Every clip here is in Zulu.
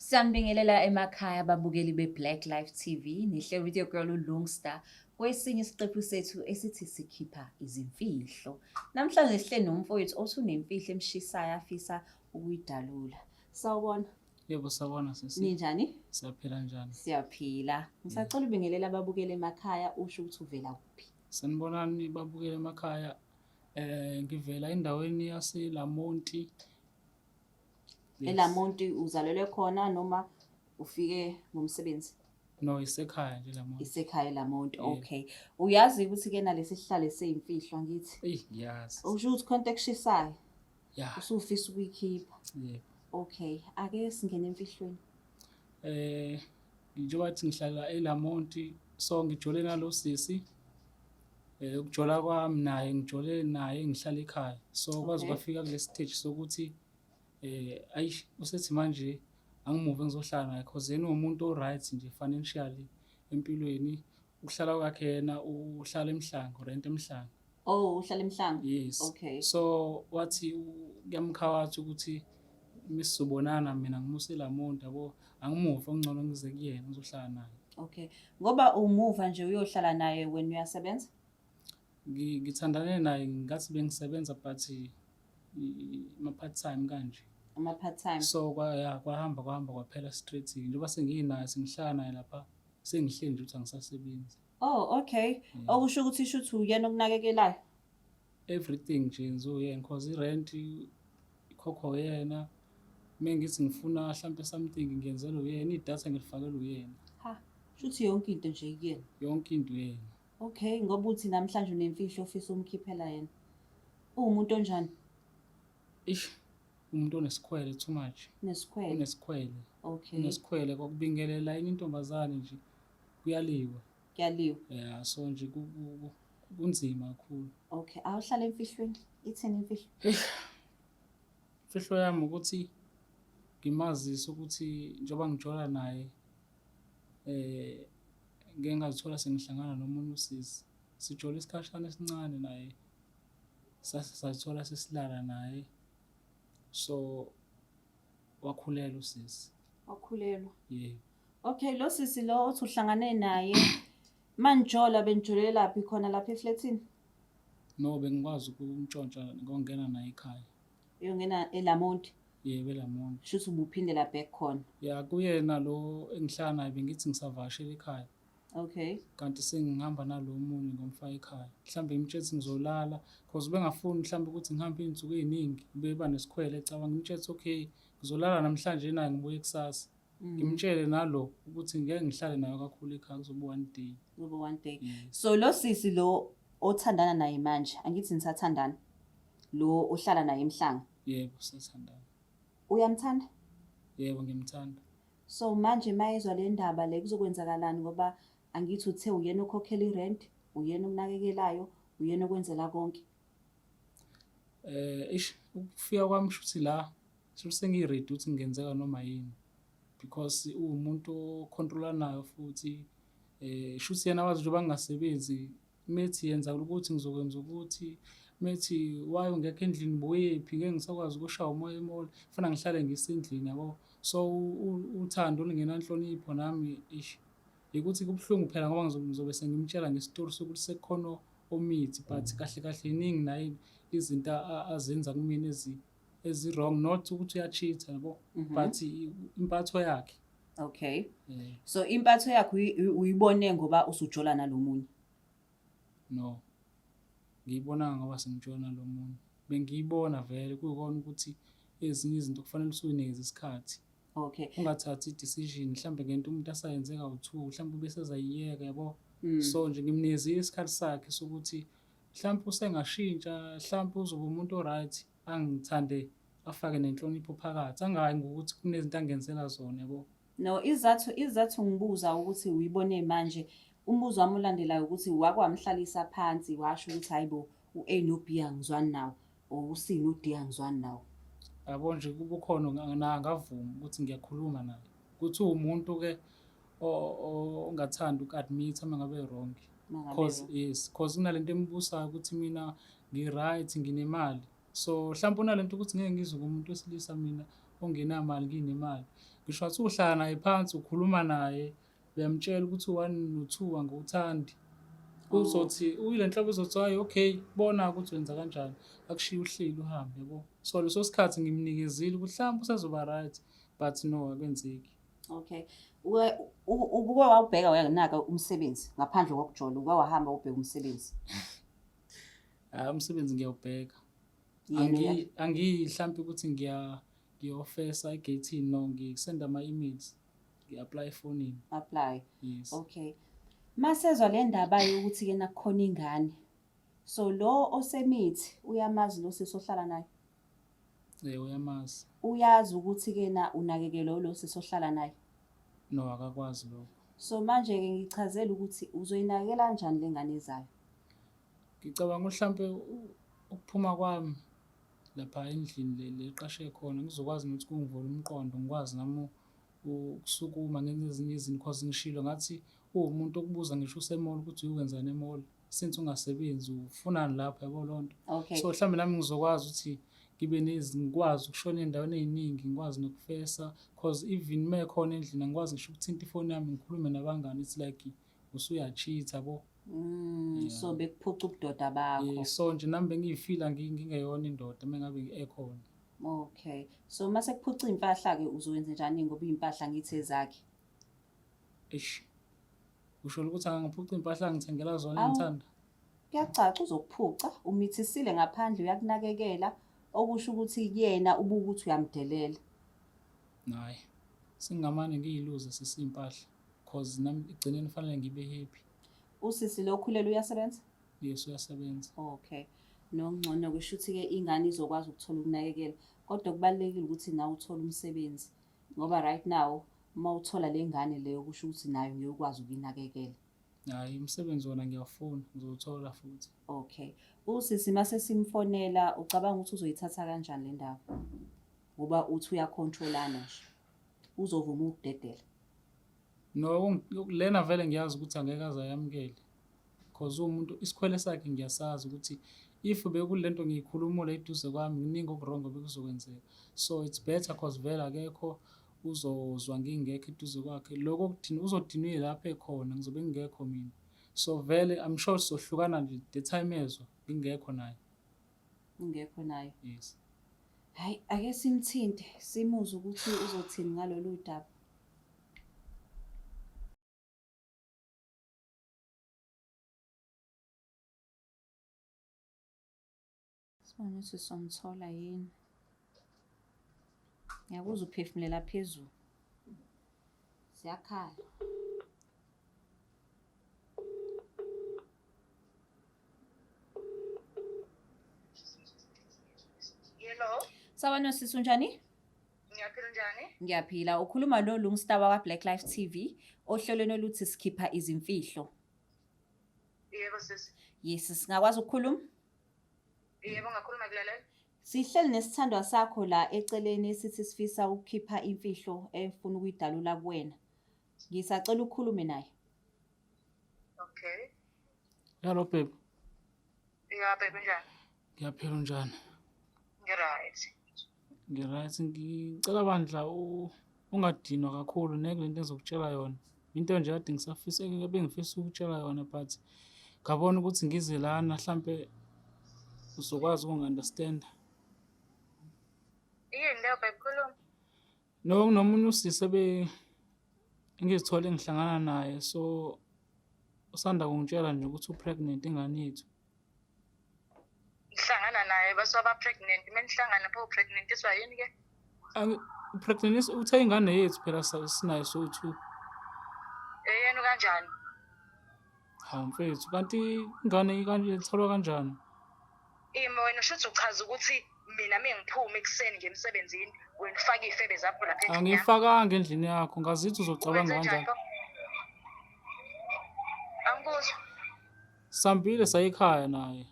Siyanibingelela emakhaya ababukeli be-Black Life TV, nihle with your girl uLungsta kwesinye isiqephu sethu esithi sikhipha izimfihlo. Namhlanje sihle nomfowethu othi unemfihlo emshisayo afisa ukuyidalula. Sawubona. Yebo, sawubona sisi. Ninjani? Siyaphila, njani? Siyaphila. Ngisacela ubingelela ababukeli emakhaya, usho ukuthi uvela kuphi. Sanibonani babukeli emakhaya. Ngivela endaweni yaseLamonti. Yes. ELamonti uzalelwe khona noma ufike ngomsebenzi? No, isekhaya nje Lamonti. Isekhaya eLamonti. Yeah. Okay. Uyazi ukuthi ke nalesi sihlale seyimfihlo, angithi? Eyi, ngiyazi. Usho ukuthi khona into ekushisayo usufisa ukuyikhipha. Yebo. Okay, ake singene emfihlweni. Njengoba thi ngihlala eLamonti, so ngijole nalo sisi. Ukujola kwami naye, ngijole naye ngihlala ekhaya. So kwaze kwafika kule stage sokuthi ayish, usethi manje angimuve ngizohlala naye, cause yena uwumuntu o-right nje financially empilweni. Ukuhlala kwakhe yena uhlala eMhlanga, urent eMhlanga. Oh, uhlala eMhlanga? Yes. So wathi kuyamkhawathi ukuthi misizobonana mina ngimuse eLamonti, yabo, angimuve, okungcono ngize kuyena ngizohlala naye. Okay. Ngoba umuva nje uyohlala naye, wena uyasebenza? Ngithandane naye ngathi bengisebenza, but ama-part time kanje. Ama part time. So ya, kwahamba kwahamba kwaphela straight njengoba senginaye, sengihlala naye lapha, sengihleli nje ukuthi angisasebenzi. Oh, okay. Okusho ukuthi shuthi uyena okunakekelayo. Everything nje yenziwa uyena, cause i-rent ikhokhwa uyena. Uma ngithi ngifuna hlampe something, ngiyenzela uyena, idatha ngilifakela uyena. Ha, shuthi yonke into nje kuyena. Yonke into uyena. Okay, ngoba uthi namhlanje unemfihlo ofisa umkhiphela yena. Uwumuntu onjani? Ish, umuntu onesikhwele too much. Nesikhwele. Unesikhwele. Unesikhwele, kwakubingelela enye intombazane nje kuyaliwa. Kuyaliwa. Yeah, so nje kunzima kakhulu. Okay, awuhlale emfihlweni. Ithini imfihlo? Imfihlo yami ukuthi ngimazise ukuthi njengoba ngijola naye, ngeke ngazithola sengihlangana nomunye usisi. Sijole isikhashana esincane naye, sase sazithola sesilala naye. So wakhulelwa usisi. Wakhulelwa. Yebo. Okay, lo sisi lo othi uhlangane naye manijola, benijolela phi, khona lapha eflatini? No, bengikwazi ukumntshontsha ngongena naye ekhaya. Uyongena eLamonti. Yebo, eLamonti. Shuthi ubuphindela back khona. Ya, kuyena lo engihlala naye bengithi ngisavakashela ekhaya. Kanti sengihamba nalo omunye, ngomfaka ekhaya. Mhlambe ngimtshela ukuthi ngizolala, cause bengafuni mhlambe ukuthi ngihambe iy'nsuku ey'ningi, beba nesikhwele ecabanga. Ngimtshela ukuthi okay, ngizolala namhlanje naye, ngibuye kusasa. Ngimtshele nalo ukuthi ngeke ngihlale nayo kakhulu ekhaya, kuzoba one day. Kuzoba one day. Yes. So lo sisi lo othandana naye manje, angithi nisathandana? Lo ohlala naye eMhlanga. Yebo, sisathandana. Uyamthanda? Yebo, ngiyamthanda. So manje mayezwa le ndaba le kuzokwenzakalani, ngoba angithi uthe uyena okhokhela irent, uyena okunakekelayo, uyena okwenzela konke? Ish, ukufika kwami shuthi la shuthi sengiyi-ready ukuthi ngingenzeka noma yini, because uwumuntu ocontrolanayo futhi. Shuthi yena wazi njengoba ngingasebenzi, methi yenza ukuthi ngizokwenza ukuthi, methi why ungekho endlini, buyephi, ngeke ngisakwazi ukushaya umoya e-mall, kufanele ngihlale ngisendlini, yabo. So uthando olungenanhlonipho nami, ish, ukuthi kubuhlungu phela ngoba ngizobe sengimtshela ngesitori sokuthi sekukhona omithi, but kahle kahle iningi naye izinto azenza kumina ezi-wrong, not ukuthi uya-cheat-a, yabo, but impatho yakhe. Yeah. So impatho yakhe uyibone ngoba usujola nalomunye? No, ngiyibona ngoba sengijola nalomunye. Bengiyibona vele kuyikona ukuthi ezinye izinto kufanele usuyinikeze isikhathi. Ungathathi i-decision mhlambe ngento umuntu asayenze kawu-two, mhlambe ube sezayiyeka, yabo. So nje ngimnikezile isikhathi sakhe sokuthi mhlambe usengashintsha, mhlambe uzoba umuntu o-right, angithande, afake nenhlonipho phakathi, angayi ngokuthi kunezinto angenzela zona, yabo. No, izathu ngibuza ukuthi uyibone manje, umbuzo wami olandelayo ukuthi wake wamhlalisa phansi washo ukuthi hayibo, u-A no-B angizwani nawo, or u-C no-D angizwani nawo? Yabo nje kubukhona ngavuma ukuthi ngiyakhuluma naye. Ukuthi uwumuntu-ke ongathandi uku-admit uma ngabe wrong. Cause yes, cause kunalento embusayo ukuthi mina ngi-right, nginemali. So mhlawumbe unalento ukuthi ngeke ngizwe kumuntu wesilisa mina ongenamali nginemali. Ngisho wathi uhlala naye phansi ukhuluma naye uyamtshela ukuthi u-one no-two angiwuthandi. Uzothi uyile nhlobo uzothi hayi okay bona ukuthi wenza kanjani akushiye uhleli uhambe yabo. So leso sikhathi ngimnikezile ukuthi mhlawumbe usezoba right but no akwenzeki. Okay. Uke wawubheka wayanaka umsebenzi ngaphandle kokujola, uke wahamba ubheka umsebenzi. Hayi umsebenzi ngiyawubheka. Angiyi mhlampe ukuthi ngiyofesa egeyithini no ngisenda ama-emails ngi-apply efonini. Apply. Yes. Okay. Masezwa le ndaba yokuthi ke nakukhona ingane. So lo osemithi uyamazi lo sisi ohlala naye? Eh uyamazi. Uyazi ukuthi ke na unakekelwa lo sisi ohlala naye? No akakwazi lokho. So manje ke ngichazela ukuthi uzoyinakekela kanjani le ngane ezayo? Ngicabanga mhlampe ukuphuma kwami lapha endlini le eqashe khona ngizokwazi nokuthi kungivule umqondo ngikwazi nami ukusukuma ngenze ezinye izinto cause ngishilo ngathi uwumuntu okubuza ngisho use-mall ukuthi uyokwenzani e-mall since ungasebenzi ufunani lapho yabo loo nto. Okay. So mhlawumbe nami ngizokwazi ukuthi ngibe ngikwazi ukushona ey'ndaweni ey'ningi ngikwazi nokufesa cause even uma ekhona endlini angikwazi ngisho ukuthinta ifoni yami ngikhulume nabangani it's like usuya-cheat-a yabo. Yeah. So bekuphuca ubudoda bakho. Yeah, so nje nami bengiyifila ngingeyona indoda uma ngabe ekhona. Okay. So mase kuphuca iy'mpahla-ke uzowenza njani ngoba iy'mpahla ngithi ezakhe? Eish. Usho ukuthi angangiphuca iy'mpahla angithengela zona Awu. engithanda? Kuyacaca uzokuphuca, umithisile ngaphandle uyakunakekela, okusho ukuthi yena ubuka ukuthi uyamdelela. Hhayi. Singamane ngiyiluze sisi iy'mpahla cause nami ekugcineni kufanele ngibe happy. Usisi lo okhulelwe uyasebenza? Yes uyasebenza. Okay. Nokungcono kusho ukuthi-ke ingane izokwazi ukuthola ukunakekela. Kodwa kubalulekile ukuthi nawe uthole umsebenzi ngoba right now uma uthola le ngane leyo kusho ukuthi nayo ngeke ukwazi ukuyinakekela. Hhayi umsebenzi wona ngiyawufuna ngizowuthola futhi. Okay. Usisi mase simfonela ucabanga ukuthi uzoyithatha kanjani le ndaba? Ngoba uthi uyakhontrolana nje. Uzovuma ukudedela. No lena vele ngiyazi ukuthi angeke aze ayamukele. Cause uwumuntu isikhwele sakhe ngiyasazi ukuthi if bekulento ngiyikhulumula eduze kwami kuningi oku-wrong bekuzokwenzeka. So it's better cause vele akekho uzozwa ngingekho eduze kwakhe. Lokho uzodinwa lapho ekhona ngizobe ngingekho mina. So vele I'm sure sizohlukana nje the time ezwa ngingekho naye. Ungekho naye. Yes. Hayi ake simthinte simuzwe ukuthi uzothini ngalolu daba. Sibone ukuthi somthola yini. Ngiyakuzwa uphefumulela phezulu. Ziyakhala. Hello, Sawubona sisi unjani? ngiyaphila njani? Ngiyaphila. Ukhuluma no Lungstar wakwa Black Life TV ohlelweni oluthi sikhipha izimfihlo. Yebo sisi. Yes, singakwazi ukukhuluma? Yebo ngakhuluma kulalela. Sihleli nesithandwa sakho la eceleni esithi sifisa ukukhipha imfihlo efuna ukuyidalula kuwena. Ngisacela ukukhulume naye. Okay. Hello babe. Ya baby njani? Ngiyaphila unjani? Ngi-right. Ngi-right ngicela bandla ungadinwa kakhulu neke lento engizokutshela yona. Into nje kade ngisafisa bengifisa ukutshela yona but ngabona ukuthi ngize lana mhlampe uzokwazi ukungi-understand. Yini leyo baby khuluma? No kunomunye usisi ebe ngizithole ngihlangana naye so usanda kungitshela nje ukuthi u-pregnant ingane yethu. Ngihlangana naye base waba pregnant. Menihlangana pho u-pregnantiswa yini ke? U-pregnant uthe ingane yethu phela sinayo so-two. Eyenu kanjani? Hawu mfethu kanti ingane kanje itholwa kanjani? Imo wena ushuthi uchaza ukuthi mina mengiphuma ekuseni ngiye emsebenzini wena ufake iy'febe zakho lapha endlini yami. Angiyifakanga endlini yakho ngazithi uzocabanga Wenze njani kanjani. pho? Angikuzwa. Sambile saya ekhaya naye.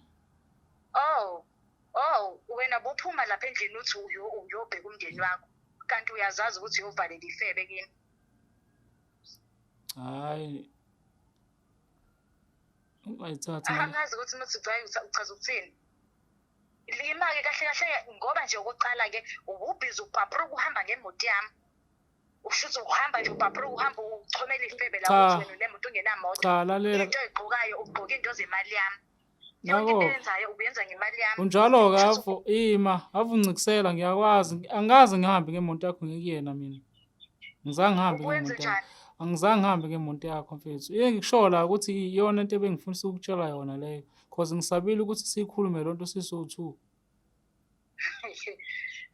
Oh, oh, wena bophuma lapha endlini uthi uyobheka umndeni wakho. Kanti uyazazi ukuthi uyovalela ifebe kini. Hayi. Ungayithathi mali. Angazi ukuthi muthi uchaza ukuthini. Lima-ke kahle kahle ngoba nje okokuqala-ke ububhizi upapruka uhamba ngemoto yami. Ushuthi uhamba nje ubhabhruka uhamba uchomela ifebe la Cha. uthi wena unemoto ungenamoto. Cha, lalela. Into oyigqokayo ugqoka into zemali yami. Yonke Nako. into oyenzayo uyenza ngemali yami. Unjalo-ke Shuthi avo ima, ave uncikisela ngiyakwazi. Angikaze ngihambe ngemoto yakho ngikuyena mina. Angizange ngihambe Uwenze ngemoto yakho. njani? Angizange ngihambe ngemoto yakho mfethu. Engikusho la ukuthi iyona into ebengifuna ukukutshela yona leyo. Cause ngisabile ukuthi siyikhulume loo nto sisowu-two.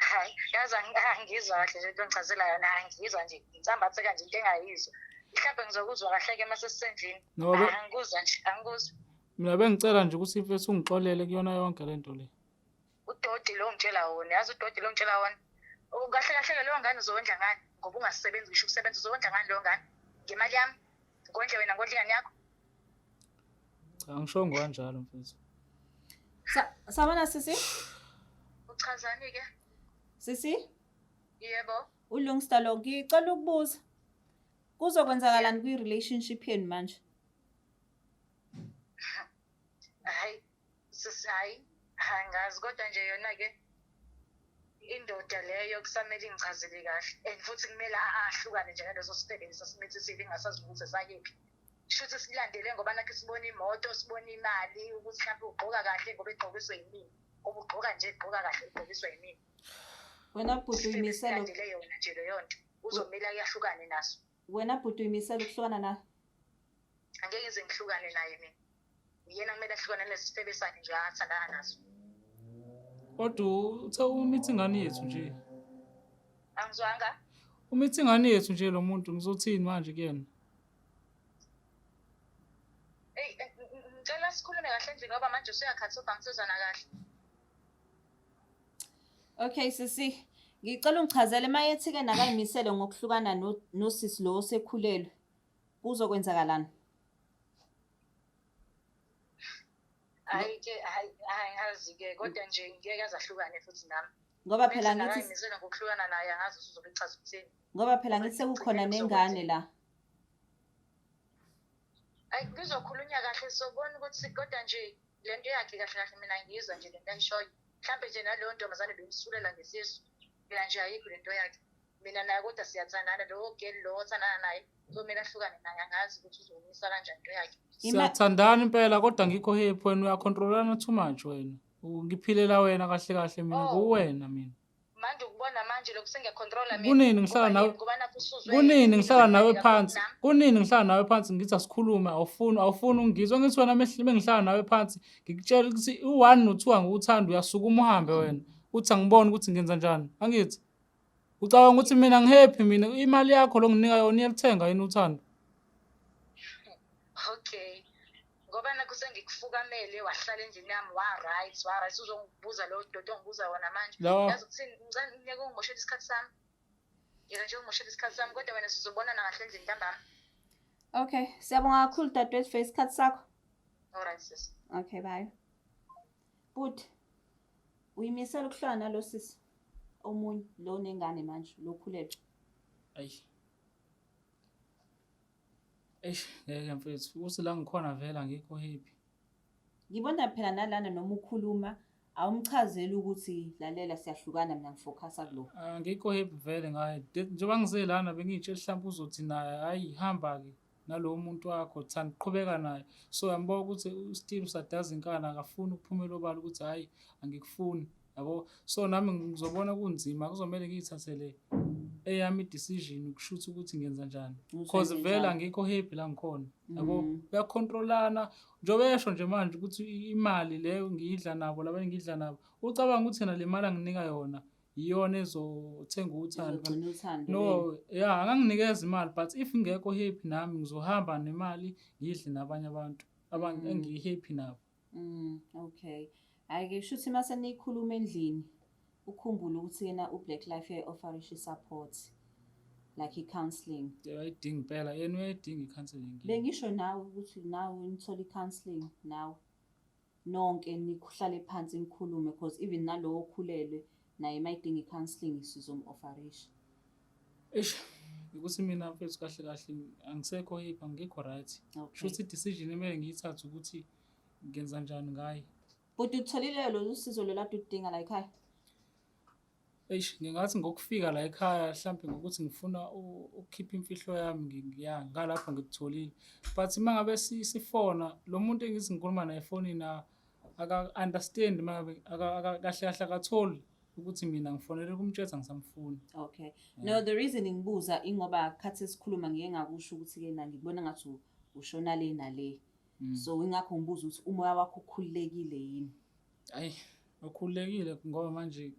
Hayi, yazi angizwa kahle nje into ongichazela yona, angizwa nje ngisambatheka nje into engayizwa. Mhlawumbe ngizokuzwa kahle-ke uma sesisendlini. No, be- Angikuzwa nje, angikuzwa. Mina bengicela nje ukuthi mfethu ungixolele kuyona yonke le nto le. Udoti lo ongitshela wona, yazi udoti lo ongitshela wona. Kahle kahle-ke leyo ngane uzowondla ngani? Ngoba ungasebenzi ngisho ukusebenza uzowondla ngani leyo ngane? Ngemali yami? Ngondle wena, ngondle ingane yakho? Cha, angishongo kanjalo mfethu. Sawubona sisi. Uchazani-ke? Sisi, Yebo. uLungsta lo ngicela ukubuza. Kuzokwenzakalani kwi-relationship yenu manje? Hhayi, sisi hhayi, angazi kodwa nje yona-ke indoda leyo kusamele ingichazele kahle and futhi kumele ahlukane nje naleso sifebe leso simithisile ingasazi ukuthi esakephi. Shuthi silandele ngoba nakho sibona imoto, sibona imali ukuthi mhlawumbe ugqoka kahle ngoba egqokiswe yimina. Ngoba ugqoka nje egqoka kahle ugqokiswe yimina. Wena bhuti Sifebe uyimisele silandele yona nje leyo nto. Uzomele ahlukane naso. Wena bhuti uyimisele ukuhlukana naye. Angeke ngize ngihlukane naye mina. Uyena kumele ahlukane nalesi sifebe sakhe nje athandana naso. Kodwa uthe umithi ingane yethu nje. Angizwanga? Umithi ingane yethu nje lo muntu ngizothini manje kuyena? Eyi, ngicela sikhulume kahle endlini ngoba manje usuyakhathuka angisezwana kahle. Okay sisi, ngicela ungichazele mayethi-ke nakayimisele ngokuhlukana nosisi lo osekhulelwe. Kuzokwenzakalani? Hhayi-ke, hhayi, angazi-ke kodwa nje ngeke aze ahlukane futhi nami. Ngoba phela Methi ngithi nakayimisele ngokuhlukana naye angazi ukuthi uzobe echaza ukuthini. Ngoba phela ngithi sekukhona nengane la. Ayi, kuzokhulunywa kahle sobona ukuthi kodwa nje le nto yakhe kahle kahle mina ngiyizwa nje le nto ayishoyo. Mhlampe nje naleyo ntombazane beyimsulela ngesisu. Mina nje ayikho le nto yakhe. Mina naye kodwa siyathandana, lowo girl lo othandana naye kuzomele ahlukane naye, angazi ukuthi uzomisa kanjani into yakhe. Siyathandana impela kodwa ngikho happy wena uyakhontrolana too much wena. Ngiphilela wena kahle kahle mina Oh. nguwena mina. Manje ukubona manje lokhu sengiyakhontrola mina. Kunini ngihlala Ngoba nawe yini? Ngoba nakhu usuzwe kunini ngihlala nawe kakhulu phansi nami. kunini ngihlala nawe phansi ngithi asikhulume awufuni ungizwa ngithi wena mengihlala nawe phansi ngikutshela ukuthi u-1 no-2 angikuthandi uyasukuma uhambe wena uthi angiboni ukuthi ngenza njani angithi ucabanga ukuthi mina ngihappy mina imali yakho lo nginika yona iyalithenga yini uthando? Okay. Ngoba nakhu sengikufukamele wahlala endlini yami wa-right wa-right uzongibuza lowo doti ongibuza wona manje. Lawa Yazi ukuthini ngicela ngiyeke ungimoshela isikhathi sami. Yeka nje ungimoshela isikhathi sami kodwa wena sizobonana kahle endlini ntambama. Okay, siyabonga kakhulu dadewethu for isikhathi sakho. Alright sis. Okay, bye. Bhuti, uyimisele ukuhlala nalo sisi omunye lo nengane manje lo khulelwe. Ayi. Eish, ngeke mfethu ukuthi la ngikhona vele angikho happy. Ngibona phela nalana noma ukhuluma awumchazeli ukuthi lalela siyahlukana mina ngifocusa kulo. Angikho happy vele ngaye. Njengoba ngize lana bengiyitshela mhlawumbe uzothi naye hayi hamba-ke nalowo muntu wakho thanda qhubeka naye. So uyambona ukuthi still usadaza inkani akafuni ukuphumela obala ukuthi hhayi angikufuni yabo. So nami ngizobona kunzima kuzomele ngiyithathele eyami i-decision ukusho ukuthi ngenza njani. Cause vele Uzoyenza njani? angikho happy la ngikhona yabo. Mm. Uyakhontrolana njengoba esho nje manje ukuthi imali leyo ngiyidla nabo laba engidla nabo ucabanga ukuthi yena le mali anginika yona iyona ezothenga uthando. Izogcina uthando. No, yeah, anganginikeza imali but if ngingekho happy nami ngizohamba nemali ngidle nabanye abantu engiyi-happy nabo. Okay. Hhayi-ke shuthi mase niyikhuluma endlini ukhumbule ukuthi yena u-Black Life uyayi-offerisha i-support like i-counselling. Uyayidinga impela yena uyayidinga i-counselling. Bengisho nawe ukuthi nawe nithole i-counselling nawe nonke nihlale phansi nikhulume because even nalowo okhulelwe naye mayidinga i-counselling sizom-offerisha. Eish, ukuthi mina mfethu kahle kahle angisekho happy angikho right. Okay. Shuthi i-decision emele ngiyithathe ukuthi ngenza njani ngaye. But utholile lolu sizo lolu ade udinga la ekhaya? Eish, ngingathi ngokufika la ekhaya hlampe ngokuthi ngifuna ukukhipha imfihlo yami ngiya ngalapho ngikutholile. But uma ngabe sifona lo muntu engithi ngikhuluma naye efonini aka-understand uma ngabe kahle kahle akatholi ukuthi mina ngifonele ukumtshela ukuthi angisamfuni. Okay. No, the reason ngibuza ingoba khathi esikhuluma ngike ngakusho ukuthi-ke na ngikubona ngathi ushona le nale. So ingakho ngibuza ukuthi umoya wakho ukhululekile yini? Ayi, ukhululekile ngoba manje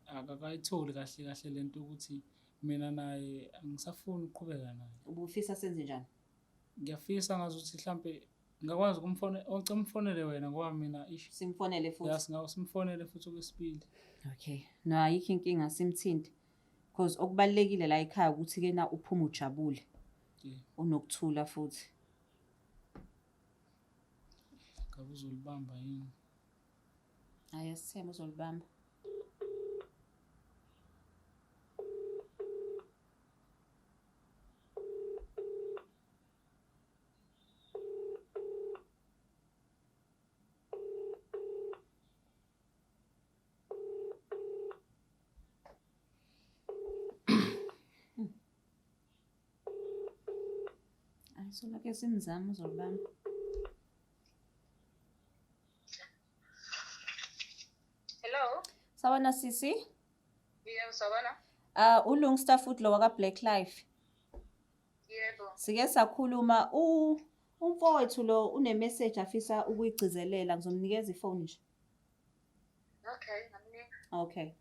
akakayitholi kahle kahle lento ukuthi mina naye angisafuni ukuqhubeka naye. Ubufisa senze njani? Ngiyafisa ngazuthi mhlampe ngingakwazi ukumfone oce umfonele wena ngoba mina ish. Simfonele futhi. Ya singawo simfonele futhi okwesibili. Okay. No, ayikho inkinga simthinte. Because okubalekile la ekhaya ukuthi ke na uphume ujabule. Yeah. Unokuthula futhi. Ngabe uzolibamba yini? Hayi asithembe uzolibamba. Hayi solokhu simzama uzolibamba. Hello. Sawubona sisi. Yebo, sawubona. ULungsta futhi lo waka Black Life. Yebo. Sike sakhuluma umfowethu lo une message afisa ukuyigcizelela, ngizomnikeza ifoni nje. Okay, ngamnika. Okay.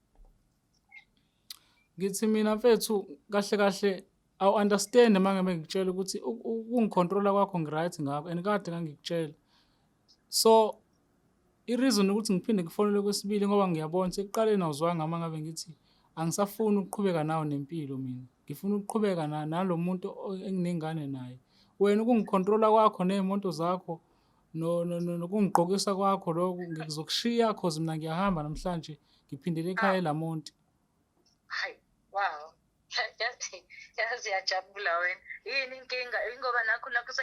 Ngithi mina mfethu kahle kahle awu understand uma ngabe ngikutshela ukuthi ukungicontrola kwakho ngiright ngakho and kade ngangikutshela. So i-reason ukuthi ngiphinde ngifonele kwesibili ngoba ngiyabona ukuthi ekuqaleni awuzwanga uma ngabe ngithi angisafuni ukuqhubeka nawe nempilo mina. Ngifuna ukuqhubeka nalo muntu enginengane naye. Wena ukungicontrola kwakho ney'moto zakho nokungigqokisa kwakho lokhu ngizokushiya cause mina ngiyahamba namhlanje ngiphindele ekhaya eLamonti. Hayi, wow. Yazi yajabula wena. Yini inkinga? Ingoba nakho nakho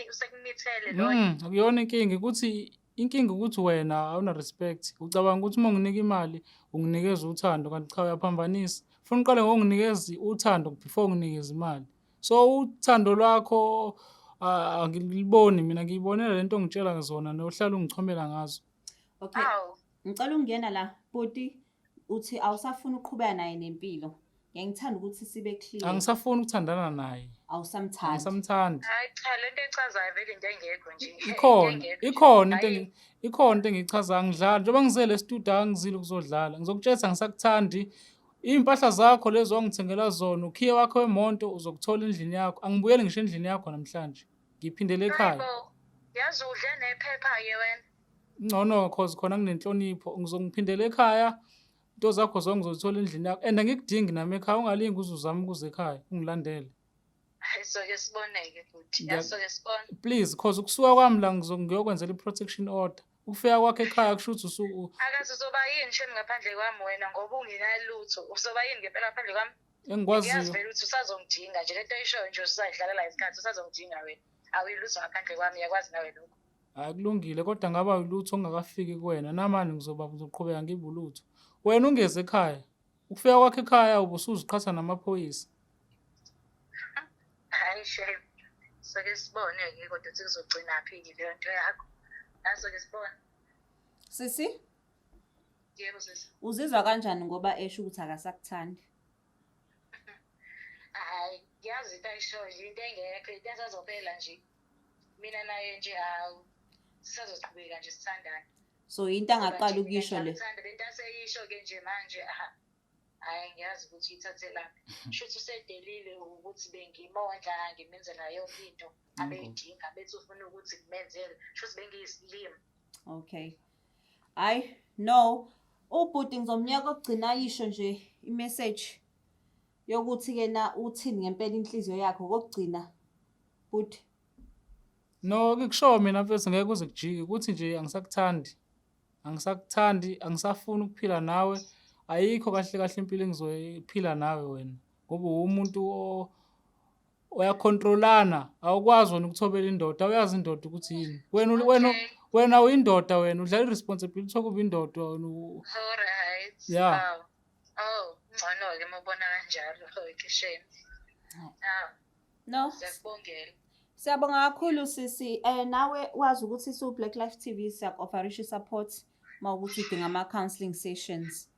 sekunithele loyo. Akuyona inkinga ukuthi inkinga ukuthi wena awuna respect. Ucabanga ukuthi uma unginika imali unginikeza uthando kanti cha uyaphambanisa. Ufuna uqale ngokunginikeza uthando before unginikeze imali. So uthando lwakho angiliboni mina, ngiyibonela lento ongitshela zona nohlala ungichomela ngazo. Okay. Ngicela ukungena la bhuti, uthi awusafuni ukuqhubeka naye nempilo. Ngiyangithanda ukuthi sibe clear. Angisafuni ukuthandana naye. Awusamthandi. Angisamthandi. Hayi cha, lento echazayo vele into engekho nje. Ikhona, ikhona into ikhona into engiyichazayo, angidlali. Njengoba ngizele e-studio angizile ukuzodlala. Ngizokutshela angisakuthandi. Iy'mpahla zakho lezo ongithengela zona, ukhiye wakho wemoto uzokuthola endlini yakho. Angibuyeli ngisho endlini yakho namhlanje. Ngiphindele ekhaya. Yazi udle nephepha-ke wena. Ngcono cause khona nginenhlonipho. Ngizongiphindela ekhaya. Into zakho zonke ngizozithola endlini yakho. And angikudingi nami ekhaya, ungalingi uze uzame ukuza ekhaya, ungilandele. Hayi soke siboneke futhi. Yazi soke sibone. Please, cause ukusuka kwami la ngiyokwenzela i-protection order. Ukufika kwakho ekhaya kusho ukuthi usuku Akaze uzoba yini shame ngaphandle kwami wena ngoba ungenalutho. Uzoba yini ngempela ngaphandle kwami? Engikwaziyo. Ngiyazi vele ukuthi usazongidinga nje lento oyishoyo nje usayidlalela isikhathi usazongidinga wena. Awuyilutho ngaphandle kwami, uyakwazi nawe lokho. Hayi kulungile kodwa ngaba ulutho ongakafiki kuwena namanje ngizoqhubeka ngibe ulutho. Wena ungeze ekhaya. Ukufika kwakho ekhaya ubusuziqhatha namaphoyisa. Hayi shame. Soke sibone-ke kodwa ukuthi kuzogcinaphi-ke leyo nto yakho. Naso-ke sibone. Sisi? Yebo sisi. Uzizwa kanjani ngoba esho ukuthi akasakuthandi? Hayi, ngiyazi into ayishoyo nje, into engekho, into esazophela nje. Mina naye nje hawu, sisazoqhubeka nje sithandane. So into angaqala ukuyisho le. Ngiyamthanda lento aseyisho-ke nje manje, aha. Hhayi ngiyazi ukuthi uyithathelaphi. Shuthi usedelile ukuthi bengimondla, ngimenzela yonke into abeyidinga, bethi ufuna ukuthi ngimenzele. Shuthi bengiyisilima. Okay. Hayi, no. Ubhuti ngizomnyaka okugcina ayisho nje i-message yokuthi ke na uthini ngempela inhliziyo yakho kokugcina. Bhuti. No, ngikusho mina mfethu ngeke kuze kujike ukuthi nje angisakuthandi. Angisakuthandi, angisafuni ukuphila nawe. Ayikho kahle kahle impilo engizoyiphila nawe wena ngoba uwumuntu uyakhontrolana, awukwazi wena ukuthobela indoda, awuyazi indoda ukuthi yini. Wena wena wena uyindoda wena, udlala i-responsibility yokuba indoda wena. Alright. Yeah. Oh. Ngcono-ke uma ubona kanjalo, shame. Ah, No. Siyakubongela. Siyabonga kakhulu, sisi. Nawe wazi ukuthi su Black Life TV siyaku-offerisha support uma ukuthi udinga ama counseling sessions.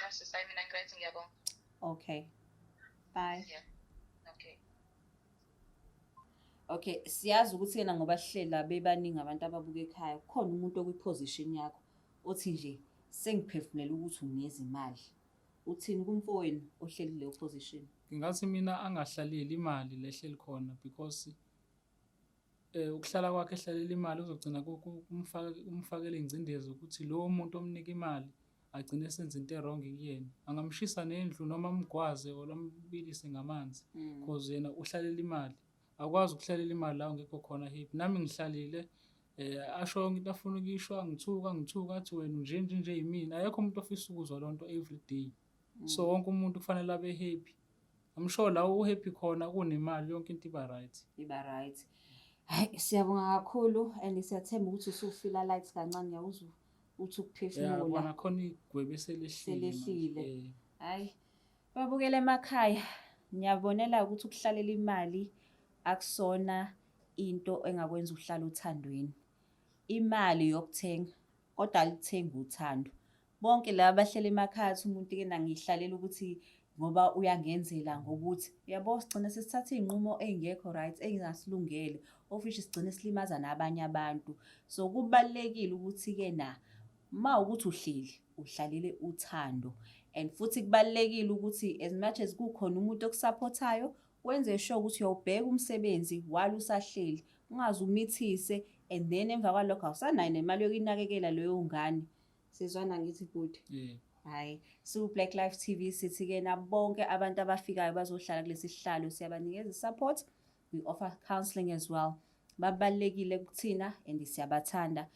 No, sisi, hayi, mina ngi-right, ngiyabonga. Okay. Bye. Yeah. Okay. Okay, siyazi ukuthi yena ngoba sihlela bebaningi abantu ababuka ekhaya, kukhona umuntu okwi-position yakho othi nje sengiphefumulela ukuthi unginikeza imali. Uthini kumfowenu ohleli kuleyo position? Ngingathi mina angahlaleli imali lehleli khona because ukuhlala kwakhe ehlalela imali kuzogcina kumfakela ingcindezi ukuthi lowo muntu omnika imali agcine esenza into e-wrong kuyena. Angamshisa nendlu noma amgwaze or ambilise ngamanzi cause yena uhlalela imali. Akwazi ukuhlalela imali la ungekho khona happy. Nami ngihlalile, asho yonke into afuna ukuyisho, angithuka, angithuka, athi wena unje nje nje yimina. Akekho umuntu ofisa ukuzwa leyo nto every day. So wonke umuntu kufanele abe happy. I'm sure la u-happy khona kunemali, yonke into iba right. Iba right. Hayi, siyabonga kakhulu and siyathemba ukuthi usu-feela light kancane, ngiyakuzwa uthi Ya, ukuphefumula. Kona khona igwebe eselehlile manje. Selehlile. Eh. Hayi, babukele emakhaya, niyabonela ukuthi ukuhlalela imali akusona into engakwenza uhlale uthandweni. Imali yokuthenga, kodwa alithengi uthando. Bonke laba abahleli emakhaya, athi umuntu ke nangihlalela ukuthi ngoba uyangenzela, ngokuthi uyabo sigcina sesithatha iy'nqumo ey'ngekho right, ey'ngasilungele, of which sigcine silimaza nabanye abantu. So kubalulekile ukuthi-ke na uma ukuthi uhleli uhlalele uthando, and futhi kubalulekile ukuthi as much as kukhona umuntu oku-supportayo, wenze sure ukuthi uyawubheka umsebenzi while usahleli, ungaze umithise and then emva kwalokho awusanayo nemali yokuyinakekela leyo ngane. Sizwana ngithi, bhuti? Yeah. Hayi, su Black Life TV sithi-ke na bonke abantu abafikayo bazohlala kulesi sihlalo siyabanikeza i-support. We offer counseling as well. Babalulekile kuthina and siyabathanda.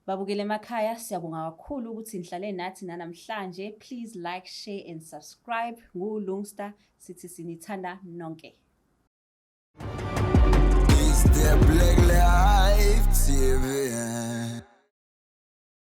Babukele emakhaya, siyabonga kakhulu ukuthi nihlale nathi nanamhlanje. Please like, share and subscribe. NguLungster, sithi sinithanda nonke.